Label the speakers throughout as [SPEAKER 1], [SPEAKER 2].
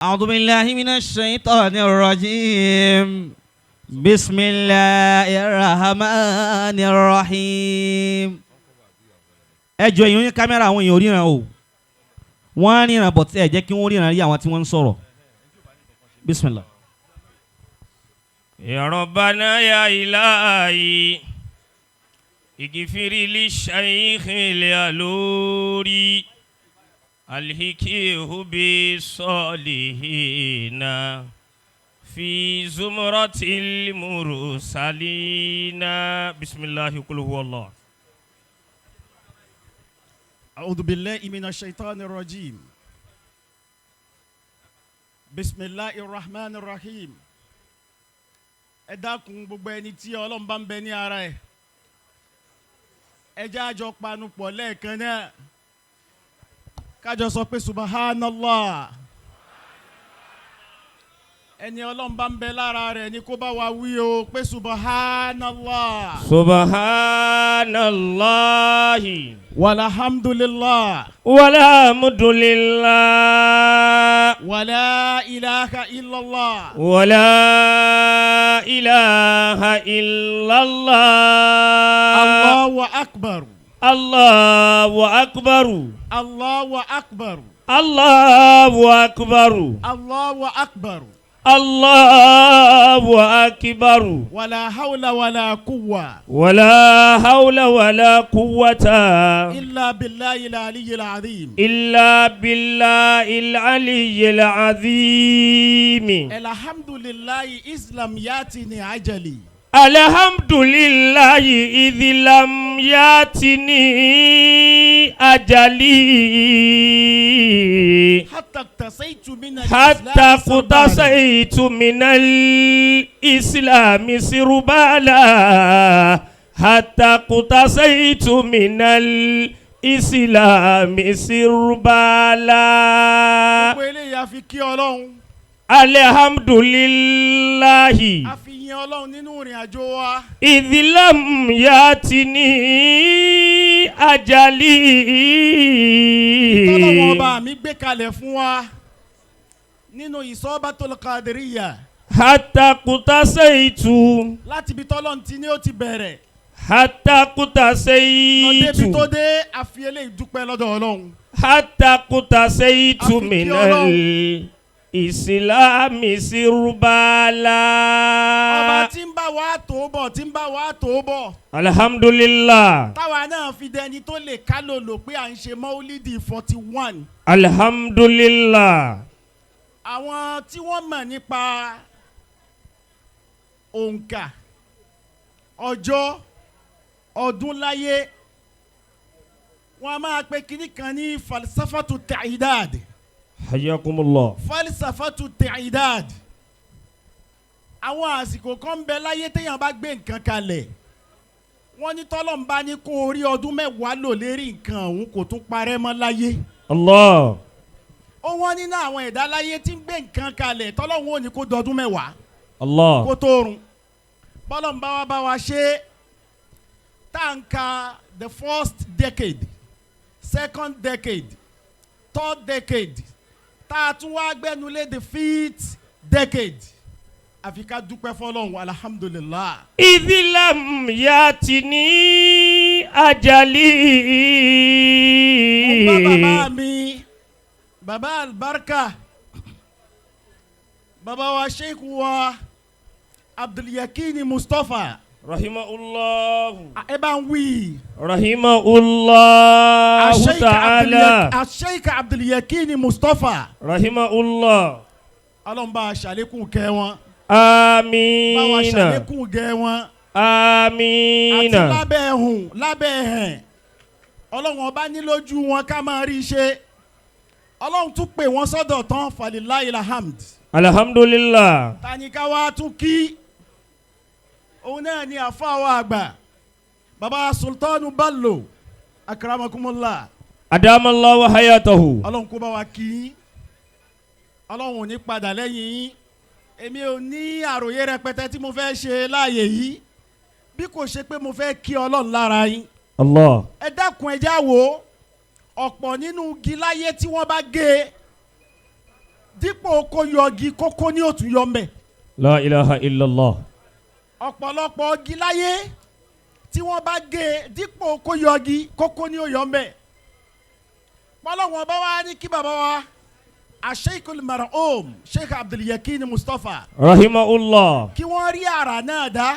[SPEAKER 1] أعوذ بالله من الشيطان الرجيم. بسم الله الرحمن الرحيم. Ẹ jọ̀ọ́, èèyàn ní kámẹ́rà, àwọn èèyàn ò ríran o. Wọ́n á ríran bọ̀ tí ẹ jẹ́ kí wọ́n ríran rí àwọn tí wọ́n ń sọ̀rọ̀. Bismillah.
[SPEAKER 2] يا ربنا يا إلهي اغفر للشيخ العلوري الحقه بالصالحين في زمرة المرسلين. بسم الله، قل هو الله.
[SPEAKER 3] أعوذ بالله من الشيطان الرجيم. بسم الله الرحمن الرحيم. Ẹ dákun, gbogbo ẹni tí Ọlọ́run bá ń bẹ ní ara ẹ̀, ẹ jẹ́ á jọ panupọ̀ lẹ́ẹ̀kan náà, kájọ sọ pé subhanallah. Ẹni Ọlọ́run bá ń bẹ lára rẹ̀ ni kó bá wa wí o pé subhanallah.
[SPEAKER 2] سبحان الله.
[SPEAKER 3] Walhamdulillah.
[SPEAKER 2] والحمد لله.
[SPEAKER 3] Wala ilaha illallah.
[SPEAKER 2] ولا إله إلا الله.
[SPEAKER 3] Allahu akbar.
[SPEAKER 2] الله أكبر.
[SPEAKER 3] Allahu akbar.
[SPEAKER 2] الله أكبر.
[SPEAKER 3] Allahu akbar.
[SPEAKER 2] الله أكبر.
[SPEAKER 3] Wala hawla wala quwwa.
[SPEAKER 2] ولا حول ولا قوة.
[SPEAKER 3] Illa billahi al-aliyyil azim.
[SPEAKER 2] إلا بالله العلي العظيم.
[SPEAKER 3] Alhamdulillahi idh lam yatini ajali.
[SPEAKER 2] الحمد لله إذ لم يأتني أجلي.
[SPEAKER 3] Hatta iktasaytu min
[SPEAKER 2] حتى
[SPEAKER 3] al-islam sirbala.
[SPEAKER 2] اقتصيت من الإسلام سربالا، حتى اقتصيت من الإسلام سربالا.
[SPEAKER 3] Gbogbo eléyìí a fi kí Ọlọ́run.
[SPEAKER 2] الحمد لله.
[SPEAKER 3] A fi yin Ọlọ́run nínú ìrìn àjò wa.
[SPEAKER 2] إذ لم يأتني أجلي.
[SPEAKER 3] Tọ́lọ́wọ́n ọba mi gbé kalẹ̀ fún wa nínú Ìsọ́bátòl Qadiriyya.
[SPEAKER 2] حتى اقتصيت.
[SPEAKER 3] Láti ibi tọ́lọ́run ti ní ó ti bẹ̀rẹ̀.
[SPEAKER 2] حتى
[SPEAKER 3] Lọ débi tó
[SPEAKER 2] اقتصيت.
[SPEAKER 3] dé, a fi eléyìí dúpẹ́ lọ́dọ̀ Ọlọ́run.
[SPEAKER 2] حتى اقتصيت
[SPEAKER 3] Àfi kí
[SPEAKER 2] من
[SPEAKER 3] Ọlọ́run.
[SPEAKER 2] الإسلام سربالا.
[SPEAKER 3] Ọba tí ń bá wa tó bọ̀, tí ń bá wa tó bọ̀.
[SPEAKER 2] الحمد لله.
[SPEAKER 3] Táwa náà fi dẹni tó lè kálòlò pé à ń ṣe mọ́wúlídì 41.
[SPEAKER 2] الحمد لله.
[SPEAKER 3] Àwọn tí wọ́n mọ̀ nípa òǹkà ọjọ́ ọdún láyé, wọ́n a máa pe kinní kan ní falsafatu ta'idad.
[SPEAKER 2] حياكم الله.
[SPEAKER 3] Falsafatu ta'idad. Àwọn àsìkò kan ń bẹ láyé téèyàn bá gbé nǹkan kalẹ̀, wọ́n ní tọ́lọ́run bá ní kó orí ọdún 10 lò lérí nǹkan ọ̀hún, kò tún parẹ́ mọ́ láyé.
[SPEAKER 2] الله.
[SPEAKER 3] Ó wọ́n nínú àwọn ẹ̀dá láyé tí ń gbé nǹkan kalẹ̀, tọ́lọ́run ò ní kó dọdún 10
[SPEAKER 2] الله.
[SPEAKER 3] kó tó run. Bọ́lọ̀ ń bá wa bá wa ṣe é, tá à ń ka the first decade, second decade, third decade, tá a tún wá gbẹ́nulé the fifth decade, àfi ká dúpẹ́ fọlọ́run, alhamdulillah.
[SPEAKER 2] إذ لم يأتني أجلي.
[SPEAKER 3] Mo bá bàbá mi, bàbá albarka, bàbá wa, sheikh wa Abdulyakini Mustapha.
[SPEAKER 2] رحمه الله.
[SPEAKER 3] Ẹ bá ń wí.
[SPEAKER 2] رحمه الله
[SPEAKER 3] Sheikh
[SPEAKER 2] تعالى.
[SPEAKER 3] Sheikh Abdulyakini Mustapha.
[SPEAKER 2] رحمه الله.
[SPEAKER 3] Ọlọ́run bá a ṣàlékún kẹ́ wọn. Bá wa
[SPEAKER 2] آمين.
[SPEAKER 3] ṣàlékún gẹ́ wọn. Àti
[SPEAKER 2] آمين.
[SPEAKER 3] lábẹ́ ẹ̀hùn lábẹ́ ẹ̀hẹ̀n, Ọlọ́run ọba ní lójú wọn ká máa rí i ṣe. Ọlọ́run tún pè wọ́n sọ́dọ̀ tán, falillahil hamd.
[SPEAKER 2] الحمد لله.
[SPEAKER 3] Tani ká wá tún kí? Òun náà ni àfáà wa àgbà, baba Sultanu Bello, akramakumullah.
[SPEAKER 2] أدام الله حياته.
[SPEAKER 3] Ọlọ́run kó bá wa kí yín, Ọlọ́run ò ní padà lẹ́yìn yín. Èmi ò ní àròyé rẹpẹtẹ tí mo fẹ́ ṣe láàyè yìí, bí kò ṣe pé mo fẹ́ kí Ọlọ́run lára yín.
[SPEAKER 2] الله.
[SPEAKER 3] Ẹ dákun, ẹ já wo ọ̀pọ̀ nínú igi láyé tí wọ́n bá gé e, Dípò kó yọgi, kókó ní òtún yọ mbẹ.
[SPEAKER 2] La ilaha illallah.
[SPEAKER 3] Ọ̀pọ̀lọpọ̀ igi láyé tí wọ́n bá gé e, dípò kó yọgi, kókó ní òyọ̀ mbẹ. Pọ́lọ́wọ́n bá wá ní kí bàbá wa Asheikul Marhum Sheikh Abdulyakin Mustapha,
[SPEAKER 2] Rahimahullah.
[SPEAKER 3] kí wọ́n rí àrà náà dá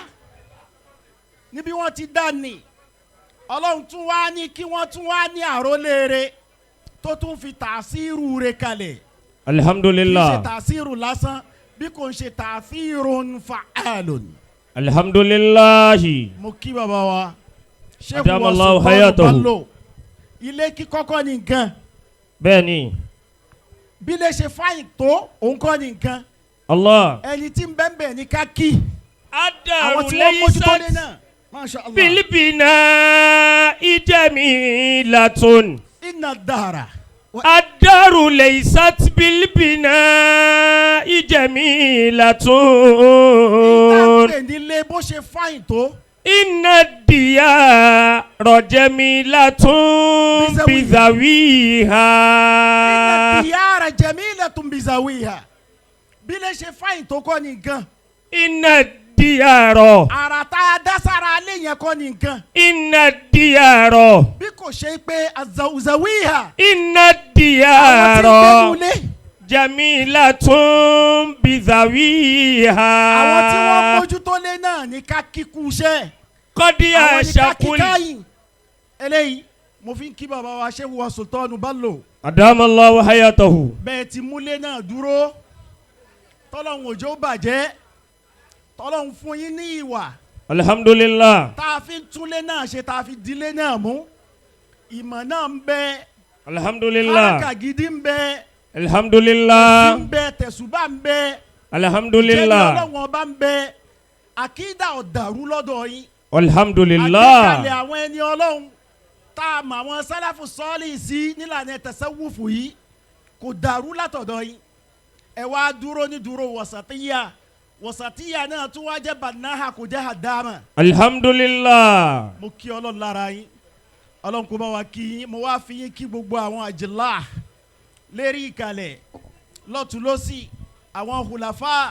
[SPEAKER 3] níbi wọ́n ti dá ní. Ọlọ́run tún wá ní kí wọ́n tún wá ní àrólére tó tún fi tàṣírù rẹ̀ kalẹ̀. Kì í ṣe
[SPEAKER 2] Alhamdulillah.
[SPEAKER 3] tàṣírù lásán, bí kò ń ṣe tàṣírun fa'alun.
[SPEAKER 2] Alhamdulillahi.
[SPEAKER 3] Mo kí bàbá wa Sheikh
[SPEAKER 2] Adamallahu
[SPEAKER 3] Sultan
[SPEAKER 2] hayatahu.
[SPEAKER 3] Bello. Ilé kíkọ́kọ́ ní nǹkan.
[SPEAKER 2] Bẹ́ẹ̀ni.
[SPEAKER 3] Bí lè ṣe fáyìn tó, òun kọ́ ní nǹkan.
[SPEAKER 2] Allah.
[SPEAKER 3] Ẹni tí ń bẹ́ẹ̀ ní ká kí àwọn
[SPEAKER 2] Adaru
[SPEAKER 3] tí wọ́n mójútó lé
[SPEAKER 2] laysat
[SPEAKER 3] náà, Masha Allah.
[SPEAKER 2] bilbina jamilatun.
[SPEAKER 3] Inna dara.
[SPEAKER 2] Adaru laysat bilbina jamilatun.
[SPEAKER 3] Ìtàgbè nílé, bó ṣe fáyìn tó.
[SPEAKER 2] Inna diyara jamilatun
[SPEAKER 3] Bizawiha.
[SPEAKER 2] Bizawiha.
[SPEAKER 3] Inna diyara jamilatun bizawiha. Bí lè ṣe fáyìn tó kọ́ ní nǹkan.
[SPEAKER 2] Inna diyara.
[SPEAKER 3] Àrà tá a dá sára alẹ́ yẹn kọ́ ní nǹkan.
[SPEAKER 2] Inna diyara.
[SPEAKER 3] Bí kò ṣe pé azawiha.
[SPEAKER 2] Inna
[SPEAKER 3] Àwọn tí ń
[SPEAKER 2] diyara.
[SPEAKER 3] gbénu ilé,
[SPEAKER 2] Jamilatun bizawiha.
[SPEAKER 3] àwọn tí wọ́n mójútó lé náà ní ká kíkú iṣẹ́.
[SPEAKER 2] Kọ́díà
[SPEAKER 3] Àwọn ní ká
[SPEAKER 2] ṣàkúlì.
[SPEAKER 3] kíkáyìn. Eléyìí mo fi ń kí bàbá wa Sheikh wa Sultan Bello.
[SPEAKER 2] Adamallahu hayatahu.
[SPEAKER 3] Bẹ́ẹ̀ ti múlé náà dúró, tọ́lọ́hún òjò bàjẹ́, tọ́lọ́hún fún yín ní ìwà
[SPEAKER 2] Alhamdulillah.
[SPEAKER 3] tá a fi ń túnlé náà ṣe, tá a fi dílé náà mú. Ìmọ̀ náà ń bẹ.
[SPEAKER 2] Alhamdulillah.
[SPEAKER 3] Haraka gidi ń bẹ.
[SPEAKER 2] Alhamdulillah.
[SPEAKER 3] Ń bẹ, tẹ̀sùbà ń bẹ, jẹ́ni
[SPEAKER 2] Alhamdulillah.
[SPEAKER 3] Ọlọ́wọ́n bá ń bẹ, àkídà ọ̀dàrú lọ́dọ̀ yín.
[SPEAKER 2] Alhamdulillah.
[SPEAKER 3] Àgbékalẹ̀ àwọn ẹni Ọlọ́run tá a mọ̀ àwọn sálàfù sọ́ọ̀lì sí nílànà tẹ̀sẹ̀wùfù yìí kò dàrú látọ̀dọ̀ yín. Ẹ wá dúró ní dúró wọ̀sàtíyà. Wọ̀sàtíyà náà tún wá jẹ́ bànáhà, kò jẹ́ àdámà.
[SPEAKER 2] Alhamdulillah.
[SPEAKER 3] Mo kí Ọlọ́run lára yín. Ọlọ́run kó bá wa kí yín. Mo wá fi yín kí gbogbo àwọn àjìlá lérí ìkàlẹ̀ lọ́tùlọ́sì, àwọn hùlàfà,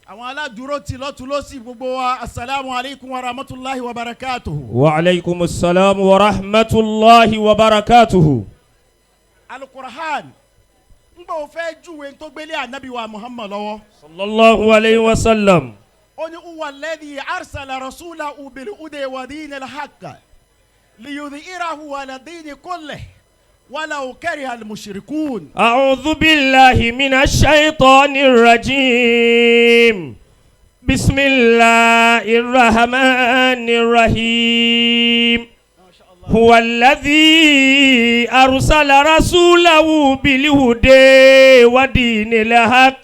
[SPEAKER 3] àwọn aládùúró ti lọ́tùlọ́sì, gbogbo wa, asalaamu alaykum wa rahmatulahi wa barakatuhu.
[SPEAKER 2] Wa alaykum salam wa rahmatulahi wa barakatuhu.
[SPEAKER 3] Alukur'an ń gbọ́ ò fẹ́ júwe tó gbélé ànábì wa Muhammad lọ́wọ́.
[SPEAKER 2] Sallallahu alayhi wa sallam.
[SPEAKER 3] Ó ní uwa alladhi arsala rasulahu bil huda wa dinil haqq liyudhhirahu ala dini kullihi walau kariha al mushrikun.
[SPEAKER 2] أعوذ بالله من الشيطان الرجيم. بسم الله الرحمن الرحيم. هو الذي أرسل رسوله بالهدى ودين الحق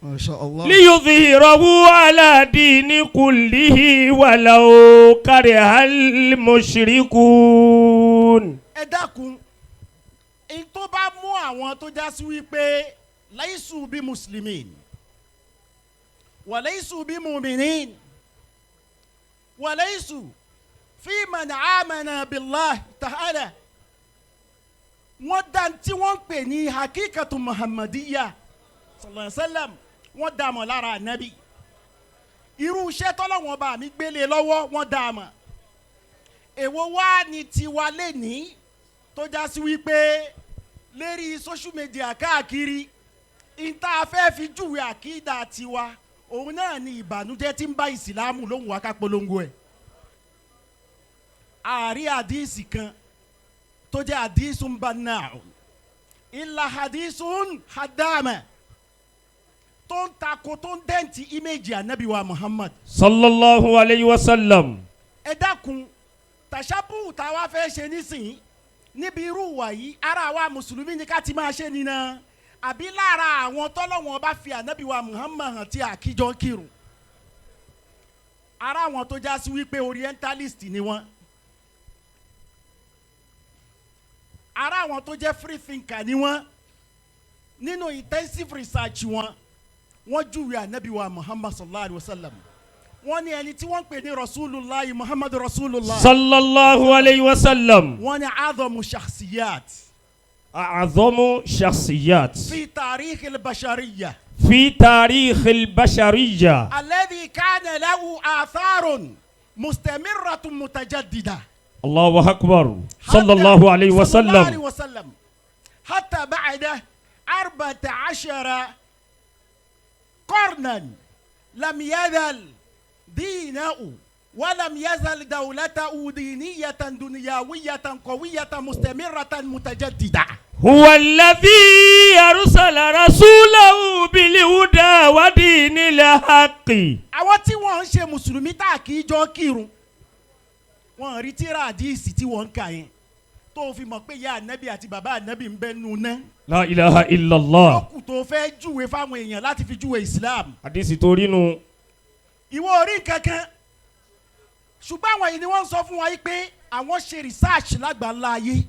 [SPEAKER 3] ما شاء الله.
[SPEAKER 2] ليظهره على دين كله ولو كره المشركون.
[SPEAKER 3] Ẹ dákun, n tó bá mú àwọn tó já sí wípé laysu bí muslimin wa laysu bí muminin wa laysu fi man amana billahi ta'ala, wọ́n dá tí wọ́n ń pè ní hakikatu muhammadiya sallallahu alayhi wa sallam, wọ́n dá mọ̀ lára ànábì. Irú iṣẹ́ tọ́lọ́wọ́n bá mi gbélé lọ́wọ́, wọ́n dá mọ̀. Èwo wá ní tiwa lẹ́ni tó já sí wípé lérí social media káàkiri, ìta fẹ́ fi júwe àkídà tiwa, òun náà ni ìbànújẹ́ tí ń bá ìsìlámù lóhùn wá ká polongo ẹ̀. Àárí àdíìsì kan tó jẹ́ àdíìsùn banna ìlà àdíìsùn hadama tó ń takò, tó ń dẹ́ǹtì image ànábì wa Muhammad.
[SPEAKER 2] Sallallahu alayhi wa sallam.
[SPEAKER 3] Ẹ dákun, tàṣàbù táwa fẹ́ ṣe nísìnyí níbi irú ìwà yìí, ara wa mùsùlùmí ni ká ti máa ṣe nínà, àbí lára àwọn tọ́lọ́wọ́n bá fi ànábì wa Muhammad hàn tí àkíjọ kírun, ara àwọn tó já sí wípé orientalist ni wọ́n, ara àwọn tó jẹ́ free thinker ni wọ́n, nínú intensive research wọn, wọ́n júwe ànábì wa Muhammad sallallahu alayhi wa sallam, wọ́n ní ẹni tí wọ́n ń pè ní rasulullah, Muhammad rasulullah,
[SPEAKER 2] Sallallahu alayhi wa sallam.
[SPEAKER 3] Wọ́n ní adhamu shakhsiyat.
[SPEAKER 2] أعظم شخصيات
[SPEAKER 3] في تاريخ البشرية
[SPEAKER 2] في تاريخ البشرية
[SPEAKER 3] الذي كان له آثار مستمرة متجددة.
[SPEAKER 2] الله أكبر. صلى الله عليه
[SPEAKER 3] صلى الله عليه
[SPEAKER 2] وسلم.
[SPEAKER 3] وسلم حتى بعد 14 قرنا لم يزل دينه ولم يزل دولته دينية دنيوية قوية مستمرة متجددة.
[SPEAKER 2] هو الذي أرسل رسوله بالهدى ودين الحق.
[SPEAKER 3] Àwọn tí wọ́n ń ṣe mùsùlùmí tá a kì í jọ kírun, wọ́n rí tíra àdíìsì tí wọ́n ń kà yẹn tó fi mọ̀ pé ìyá ànábì àti bàbá ànábì ń bẹ nù ná.
[SPEAKER 2] لا إله إلا الله.
[SPEAKER 3] Ó kù tó fẹ́ júwe fáwọn èèyàn láti fi júwe Islam.
[SPEAKER 2] Àdìsí torí nu.
[SPEAKER 3] Ìwọ orí nǹkankan, ṣùgbọ́n àwọn yìí ni wọ́n ń sọ fún wa yìí pé àwọn ṣe research lágbàńlá ayé,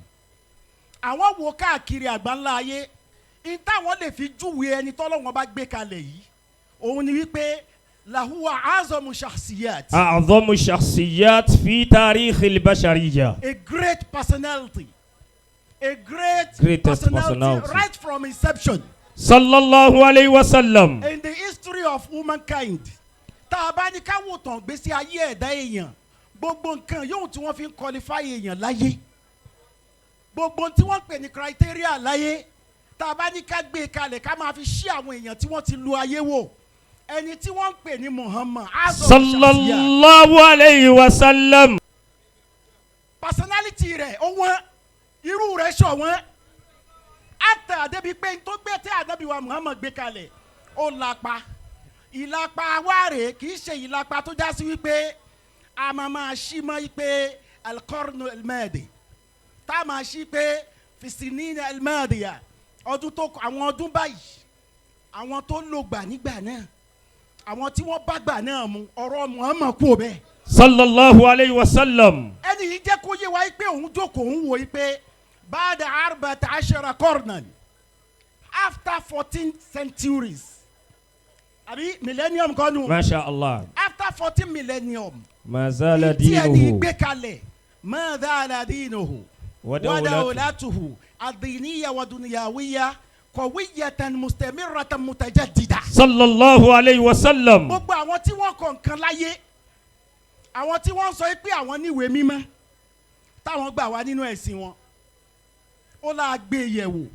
[SPEAKER 3] àwọn wo káàkiri àgbáńlá ayé ní táwọn lè fi júwe ẹni tọ́lọ́wọ́n bá gbé kalẹ̀ yìí, òun ni wípé لهو أعظم شخصيات
[SPEAKER 2] أعظم شخصيات في تاريخ البشرية.
[SPEAKER 3] A great personality, a great
[SPEAKER 2] Greatest
[SPEAKER 3] personality,
[SPEAKER 2] personality.
[SPEAKER 3] Right from inception
[SPEAKER 2] صلى الله عليه وسلم.
[SPEAKER 3] In the history of humankind, tá a bá ní ká wò tán gbèsè ayé ẹ̀dá èèyàn, gbogbo nǹkan yóò tí wọ́n fi ń qualify èèyàn láyé, gbogbo tí wọ́n ń pè ní criteria láyé, tá a bá ní ká gbé e kalẹ̀ ká máa fi ṣí àwọn èèyàn tí wọ́n ti lu ayé wò, ẹni tí wọ́n ń pè ní Muhammad أعظم
[SPEAKER 2] صلى
[SPEAKER 3] شخصية.
[SPEAKER 2] الله عليه وسلم.
[SPEAKER 3] Personality rẹ̀ ó wọ́n, irú rẹ̀ ṣọ̀wọ́n àtà débi pé n tó gbé tí ànábì wa Muhammad gbé kalẹ̀ ó lapa. Ìlapa wa rèé, kì í ṣe ìlapa tó já sí wípé a máa máa ṣí mọ́ pé القرن الماضي, tá a máa ṣí pé في السنين الماضية, ọdún tó àwọn ọdún báyìí, àwọn tó lò gbà nígbà náà, àwọn tí wọ́n bá gbà náà mu, ọ̀rọ̀ Muhammad kú ò bẹ́ẹ̀.
[SPEAKER 2] صلى الله عليه وسلم.
[SPEAKER 3] Ẹni yìí jẹ́ kó yé wa pé òun jókòó, òun wò yí pé بعد 14 قرنا, after 14 centuries, àbí millennium kọ́ nu?
[SPEAKER 2] ما شاء الله.
[SPEAKER 3] After 14 millennium,
[SPEAKER 2] ما زال
[SPEAKER 3] tí ẹni
[SPEAKER 2] دينه
[SPEAKER 3] gbé kalẹ̀ ما زال دينه
[SPEAKER 2] ودولته
[SPEAKER 3] ودولته الدينية ودنيوية قوية مستمرة متجددة.
[SPEAKER 2] صلى الله عليه وسلم.
[SPEAKER 3] Gbogbo àwọn tí wọ́n kọ nǹkan láyé, àwọn tí wọ́n sọ pé àwọn níwèé mímọ́ táwọn gbà wá nínú ẹ̀sìn wọn, ó láa gbé e yẹ̀wò,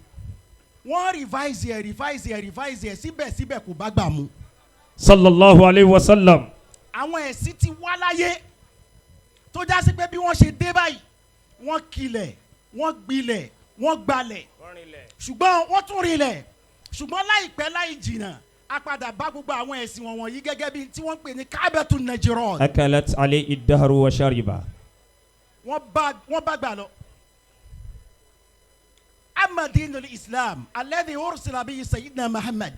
[SPEAKER 3] wọ́n revise ẹ̀, revise ẹ̀, revise ẹ̀, síbẹ̀síbẹ̀ kò bá gbà mu.
[SPEAKER 2] صلى الله عليه وسلم.
[SPEAKER 3] Àwọn ẹ̀sìn ti wá láyé tó já sí pé bí wọ́n ṣe dé báyìí, wọ́n kilẹ̀, wọ́n gbilẹ̀, wọ́n gbalẹ̀, ṣùgbọ́n wọ́n tún rinlẹ̀, ṣùgbọ́n láìpẹ́ láì jìnnà, a padà bá gbogbo àwọn ẹ̀sìn wọ̀nyí gẹ́gẹ́ bí tí wọ́n ń pè ní كعبة النجران.
[SPEAKER 2] أكلت عليه الدهر وشرب.
[SPEAKER 3] Wọ́n bá gbà lọ. أما دين الإسلام الذي أرسل به سيدنا محمد,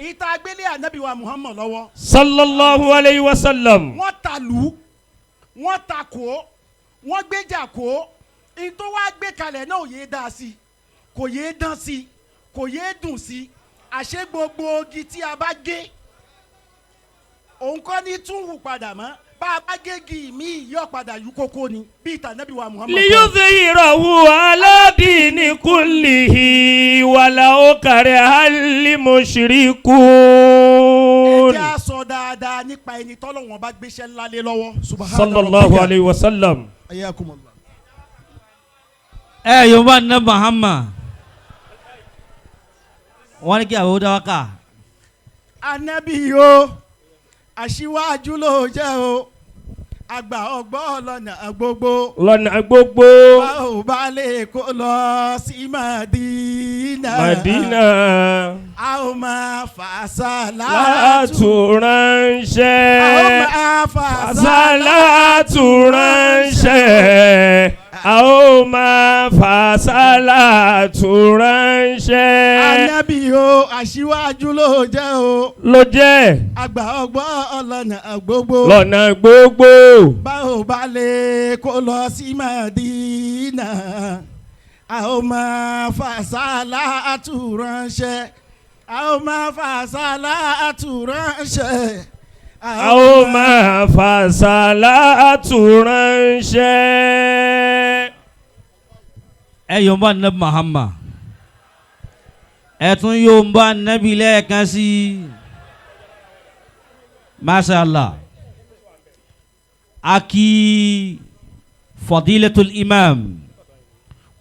[SPEAKER 3] ìta agbélé ànábì wa Muhammad lọ́wọ́,
[SPEAKER 2] صلى الله عليه وسلم.
[SPEAKER 3] Wọ́n ta lù ú, wọ́n ta kó, wọ́n gbéjà kó in tó wá gbé kalẹ̀ náà ò yéé dá sí, kò yéé dán sí, kò yéé dùn sí. Àṣé gbogbo igi tí a bá gé, òun kọ́ ní tún hù padà mọ́. Bá a bá gégi míì, yóò padà yú kókó ni bí ìtàn ànábì wa Muhammad kọ́.
[SPEAKER 2] ليظهره على دين كله ولو كره المشركون.
[SPEAKER 3] Ẹ jẹ́ á sọ dáadáa nípa ẹni tọ́lọ́wọ́n bá gbéṣẹ́ ńlá lé lọ́wọ́. Subhana
[SPEAKER 2] صلى الله
[SPEAKER 3] rabbika.
[SPEAKER 2] عليه وسلم.
[SPEAKER 3] حياكم الله.
[SPEAKER 1] Ẹ yorùbá ní Muhammad, wọ́n ní kí àwọn dáwàkà.
[SPEAKER 3] Anabi o, aṣíwájú ló jẹ́ o, àgbà ọgbọ́ lọ́nà gbogbo.
[SPEAKER 2] Lọ́nà gbogbo.
[SPEAKER 3] Bá ò bá lè kó lọ sí Madina,
[SPEAKER 2] Madina,
[SPEAKER 3] a ó máa fà sálátù
[SPEAKER 2] látù ránṣẹ́.
[SPEAKER 3] A ó máa fà
[SPEAKER 2] Sálátù ránṣẹ́, a ó máa fà sálátù ránṣẹ́.
[SPEAKER 3] Anabi o, aṣíwájú ló jẹ́ o,
[SPEAKER 2] ló jẹ́
[SPEAKER 3] àgbà ọgbọ́ lọ́nà gbogbo.
[SPEAKER 2] Lọ́nà gbogbo.
[SPEAKER 3] Bá ò bá lè kó lọ sí Madina, a ó máa fà sálátù ránṣẹ́, a ó máa fà sálátù ránṣẹ́.
[SPEAKER 2] A ó máa fà sálátù ránṣẹ́.
[SPEAKER 1] Ẹ yóò bá nabi Muhammad, ẹ tún yóò bá nabi lẹ́ẹ̀kan sí i. Masha Allah, aki fadilatul imam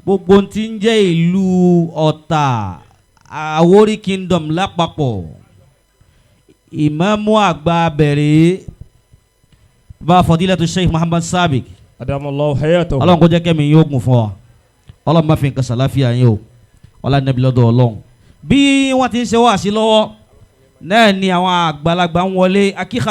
[SPEAKER 1] gbogbo tí ń jẹ́ ìlú Ọ̀tà Àwórì kingdom lápapọ̀, ìmáàmù àgbà bẹ̀rẹ̀ bá fadilatul Sheikh Muhammad Sabiq.
[SPEAKER 2] Adamallahu hayatahu.
[SPEAKER 1] Ọlọ́run kó jẹ́ kẹ́mi yóò gùn fún wa, Ọlọ́run má fi nǹkan sàláfíà yín o, ọlá nàbí lọ́dọ̀ Ọlọ́run. Bí wọ́n ti ń ṣe wáàsí lọ́wọ́ náà ni àwọn àgbàlagbà ń wọlé akíkà.